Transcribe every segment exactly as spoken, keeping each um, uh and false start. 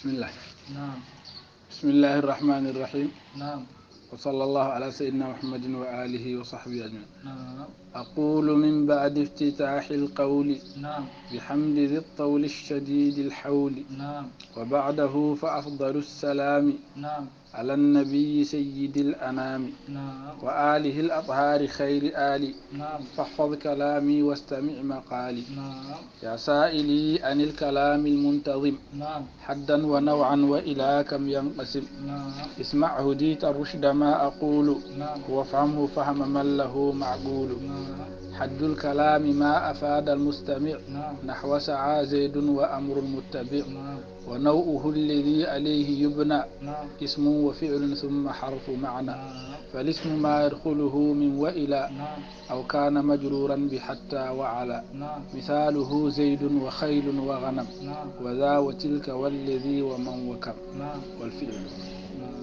بسم الله. نعم. بسم الله الرحمن الرحيم. نعم. وصلى الله على سيدنا محمد وآله وصحبه أجمعين. نعم. أقول من بعد افتتاح القول نعم. بحمد ذي الطول الشديد الحول، نعم. وبعده فأفضل السلام نعم. على النبي سيد الأنام نعم. وآله الأطهار خير آل. نعم. فاحفظ كلامي واستمع مقالي. نعم. يا سائلي عن الكلام المنتظم نعم. حدا ونوعا وإلى كم ينقسم. نعم. اسمع هديت الرشد ما أقول نعم. وافهمه فهم من له معقول. نعم. حد الكلام ما أفاد المستمع نعم. نحو سعى زيد وأمر متبع. نعم. ونوعه الذي عليه يبنى نعم. اسم وفعل ثم حرف معنى. نعم. فالاسم ما يدخله من وإلى نعم. أو كان مجرورا بحتى وعلى. نعم. مثاله زيد وخيل وغنم نعم. وذا وتلك والذي ومن وكم. نعم. والفعل نعم.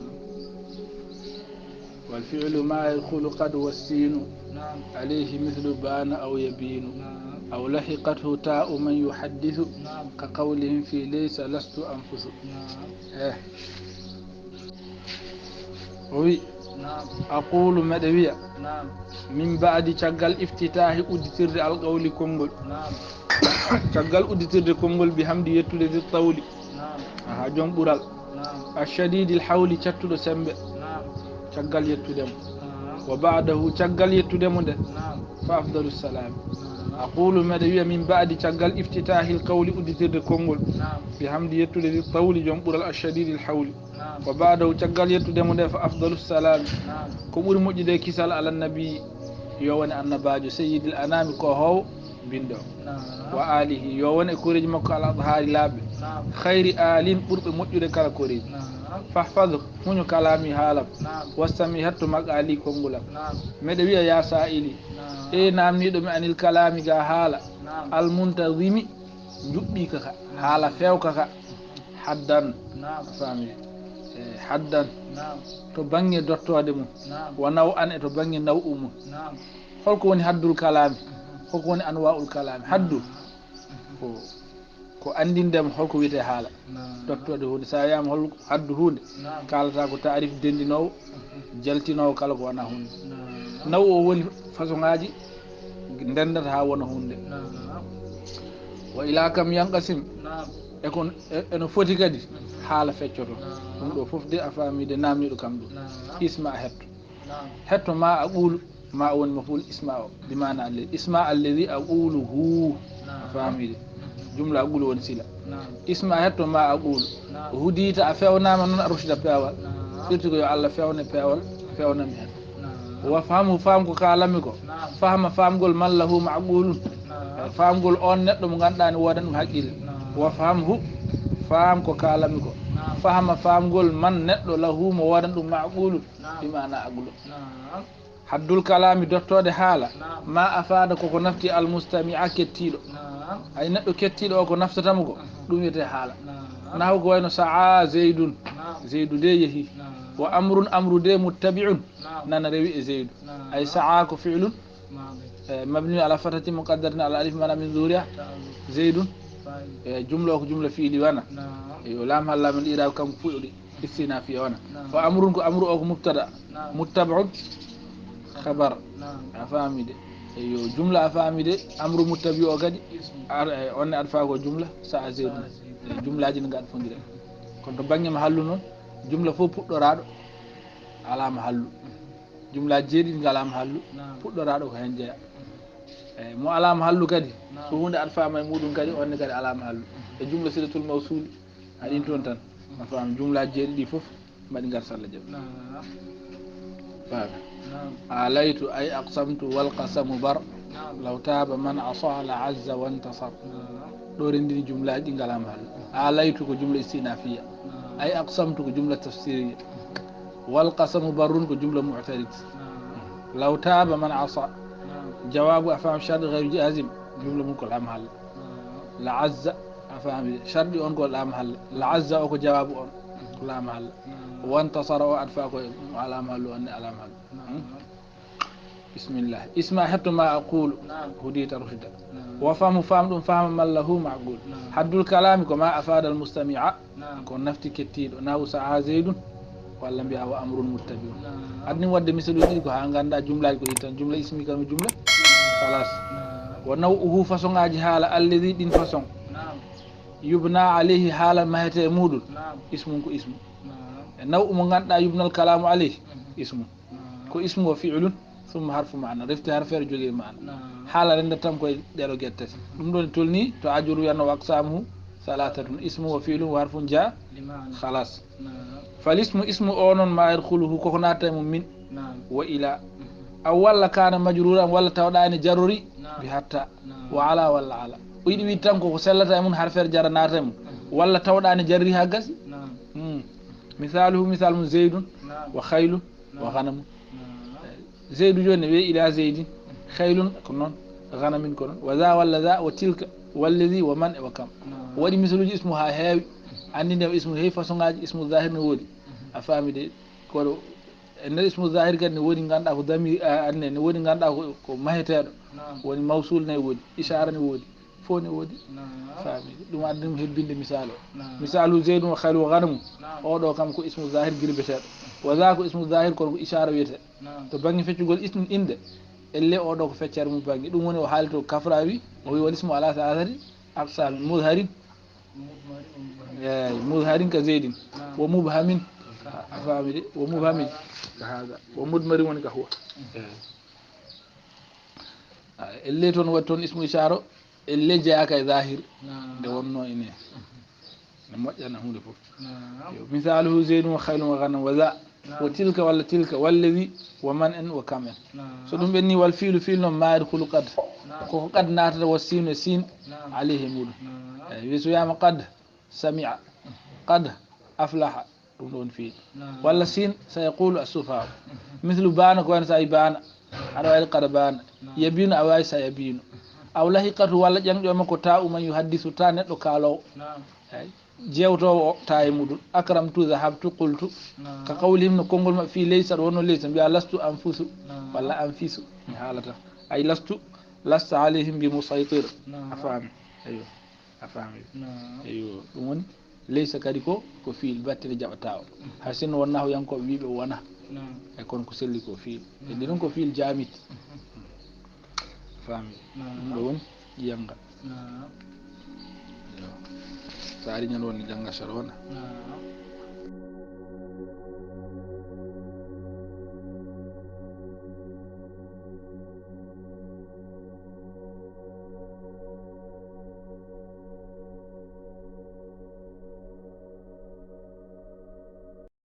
والفعل ما يدخل قد والسين نعم. عليه مثل بان أو يبين نعم. أو لحقته تاء من يحدث نعم. كقولهم في ليس لست أنفث. نعم. Eh. O wi, نعم. أقول, meɗe wiya, نعم. من بعد, caggal, افتتاح, udditirde, القول, konngol. نعم. Caggal udditirde konngol, بحمد, yettude, ذي الطول, نعم. aha, joom ɓural, نعم. الشديد الحول, cattuɗo semmbe, نعم. caggal yettude mo. نعم. وبعده, caggal yettude mo nde, نعم. فأفضل السلام. نعم. أقول, meɗe wiya, من بعد, caggal, افتتاح القول, udditirde konngol, نعم. بحمد, yettude, ذي الطول, joom ɓural, الشديد الحول. نعم. وبعده, caggal yettude mo nde, فأفضل السلام. نعم. Ko ɓuri moƴƴude e kisal, على النبي, yo wone Annabaajo, سيد الأنام, ko hoowo binndo, نعم. وآله, yo wone e koreeji makko, الأطهار, laaɓɓe, نعم. خير آل, ɓurɓe moƴƴude kala koreeji. نعم. فاحفظ, huñu, كلامي, haalam, نعم. واستمع, hetto, مقالي, konngol am. نعم. Meɗe wiya, يا سائلي, نعم. e naamniiɗo mi, عن الكلام, ga haala, نعم. المنتظم, njuɓɓiika ka, haala feewka ka, حدا, نعم. a faami, e, حدا, نعم. to bannge dottoode mum, نعم. ونوعا, e to bannge naw'u mum. نعم. Holko woni حد الكلام? Holko woni أنواع الكلام? حد ko, ko anndinde mo holko wiyetee haala. نعم. Dottoode huunde, so a wiyaama hol حد huunde, نعم. kaalata ko taarif denndinoowo, jaltinoowo kala ko wonaa huunde. نعم. Naw'u o woni façon ngaaji ndenndata haa wona huunde. نعم. وإلى كم ينقسم, نعم. e ko, e, eno foti kadi haala feccoto. Ɗum ɗo fof de, a faami de, naamniiɗo kam ɗum. نعم. اسمع, hetto. نعم. Hetto ما أقول, ما o woni مفعول اسمع o, بمعنى الذي. اسمع الذي أقوله, a نعم. faami de. Jumla أقول woni sila. نعم. اسمع, hetto, ما أقول, نعم. هديت, a fewnaama noon, الرشد, peewal. نعم. Firti ko yo Allah fewne peewal, fewnan mi heen. نعم. وافهم, faam ko kaalammi ko. نعم. فهم, faamgol, من له معقول, نعم. faamgol oon neɗɗo mo ngannduɗaa ne woodan ɗum haqqille. نعم. وافهمه, faam ko kaalammi ko. نعم. فهم, faamgol, من, neɗɗo, له, mo woodan ɗum, معقول, نعم. بمعنى عقل. نعم. حد الكلام, dottoode haala, نعم. ما أفاد, koko nafti, المستمع, kettiiɗo. نعم. Ay, neɗɗo kettiiɗo o, ko naftata mo ko, ɗum wiyetee haala. نعم. Nahu ko wayno سعى زيد, نعم. Zeydu de yehi. نعم. وأمر, Amru de, متبع, نعم. nana rewi e Zeydu. نعم. Ay, سعى ko فعل, ماضي. eh, مبني على فتحة مقدرة على الألف منع من ظهورها. تعلق. زيد, فاعل. eh, jumla o ko jumla fiili wona. نعم. Eyo, laam hal laamel iraab kanko fuɗɗori, istinafiya wona. نعم. فأمر ko Amru o ko mubtada. نعم. متبع خبر. نعم. A faami de. Eyo, jumla a faami de, Amru muttabi o kadi. اسم. Ar, eh, on ne adfa ko jumla, سعى زيد. سعى زيد. Eh, jumlaaji ne ngadfondira. Kono to bannge mahallu noon, jumla fof puɗɗoraaɗo alaa mahallu. Jumlaaji jeeɗiɗi ngalaa mahallu, نعم. puɗɗoraaɗo ko heen jeyaa. Eh, mo alaa mahallu kadi, نعم. so huunde adfaama e muɗum kadi, on ne kadi alaa mahallu. E jumla silatul mawsuuli, a ɗin toon tan. A faami, jumlaaji jeeɗiɗi fof mbaɗi ngar salla jaɓi. نعم. Faami. نعم. آليت أي أقسمت والقسم بر. نعم. لو تاب من عصى لعز وانتصر. نعم. Ɗo renndini jumlaaji ɗi ngalaa mahallu. آليت ko jumla istinafiya. نعم. أي أقسمت ko jumla tafsiriya. والقسم بر ko jumla mu'tarid. نعم. لو تاب من عصى. نعم. Jawaabu, a faami, شرط غير جازم, jumla mum ko laa mahalla. نعم. لعز, a faami, sharɗi on ko laa mahalla. لعز o ko jawaabu on, ko laa mahalla. نعم. وانتصر o adfa ko alaa mahallu, on ne alaa mahallu. نعم. Bismillah. Isma hetto ma aqulu. Naam. Hudita rushda. Naam. Wa fahmu faham ɗum fahma man lahu maqul. Naam. Haddul kalami ko ma afada al mustamia. Naam. Ko nafti kettiɗo. Nahu sa'a zaidun. Walla mbiya wa amrun muttabiun. Naam. Adni wadde misaluji ɗiɗi ko ha ganda jumlaji ko ɗi tan. Jumla ismi kam jumla. Khalas. Naam. Wa naw'uhu façon ngaji haala alladhi ɗin façon. Naam. Yubna alayhi haala mahete e muɗum. Naam. Ismun ko ismu. Naam. E naw'u mo ganduɗa yubnal kalamu alayhi. Mhm. Ismu. Naam. Ko ismu wa fi'lun thumma harfu ma'na. Refti harfere jogi ma'na. Naam. Haala renda tan koye ɗeɗo gueɗe tati. Ɗum ɗon tolni to ajuru yanno wa aqsamuhu thalathatun. Ismu wa fi'lun wa harfun ja. Li ma'na. Khalas. Naam. Fal ismu ismu o non ma yadkhuluhu koko natta e mum min. Naam. Wa ila. Mhm. Aw walla kana majruran walla tawɗani jarrori. Naam. Bi hatta. Naam. Wa ala walla ala. O yiɗi wi tan koko sellata e mum harfere jarra naata e mum. Mhm. Walla tawɗani jarri ha gasi. Naam. Hmm. Misaluhu misal mum zaidun. Naam. Wa khaylun. Wa ghanamun. Naam. Zeydu joni ne wiye ila zeydin. Khaylun ko noon. Ghanamin ko noon. Wa za walla za wa tilka. Wallazi wa man e wa kam. Naam. Waɗi misaluji ismu ha heewi. Andi nde ismu heewi façon ngaji ismu zahir ne woodi. Mhm. A faami de koɗo e nder ismu zahir kadi ne woodi ganduɗa ko damir anne ne woodi ganduɗa ko, ko maheteɗo. Naam. Woni mawsul ne woodi. Ishara ne woodi. Fof ne woodi. Naam. Faami. Ɗum addi ɗum hebbinde misal o. Naam. Misalu zeydun wa khaylu wa ghanamu. Naam. Oɗo kam ko ismu zahir girbeteɗo. Wa za ko ismu zahir kono ko ishara wiyete. Naam. To bangge feccugol ismu inde. Elle oɗo ko feccere mum bangge. Ɗum woni o haali to kafrawi. O wi wal ismu ala thalathati aqsam muzharin. Muzharin. Eyi, muzharin ka zeydin. Naam. Wa mubhamin. A faami de. Wa mubhamin. Ka haga. Wa mudmarin woni ka huwa. Eyi. Ah, elle toon waɗi toon ismu isharo, elle jeyaaka e zahir. Naam. Nde wonno ine. Ne moƴƴana huunde fof. Naam. Yo, misaluhu zeydun wa khaylun wa ghanam wa za. Naam. Wa tilka walla tilka, wallazi, wa man en, wa kam en. Naam. So ɗum ɓenni wal fiilu, fiilu noon ma yadkhulu qad. Naam. Koko qad naatata wa sinu e sin. Naam. Alayhi e muɗum. Naam. Eyi, wi so wiyama qad sami'a, qad aflaha. Ɗum ɗon fiiɗi. Naam. Walla sin sa yaqulu assufaha. Mhm. Mislu bana ko wayno sa yi bana. Aɗa wawi qad bana. Naam. Yabinu a wawi sa yabinu. Aw lahiqatu walla ƴangɗo makko ta uman yuhaddisu ta neɗɗo kaalowo. Naam. Eyi. Jewtowo o ta e muɗum. Akramtu dhahabtu qultu. Naam. Ka qawlihim no konngol maɓɓe fi laysa ɗo wonno laysa mbiya lastu anfusu. Naam. Walla anfisu. Mi haalata. Ay lastu lasta alayhim bi musaytir. Naam. A faami. Eyyo. A faami. Naam. Eyyo. Ɗum woni laysa kadi ko, ko fiil battiri jaɓata o. Hay sinno won nahu yankoɓe wiɓe wona. Naam. E kono ko selli ko fiil. E ɗi ɗum ko fiil jamit. Faami. Naam. Ɗum ɗo woni yanga. Naam. Yo. Sa ari ñande woni janga sara wona. Naam.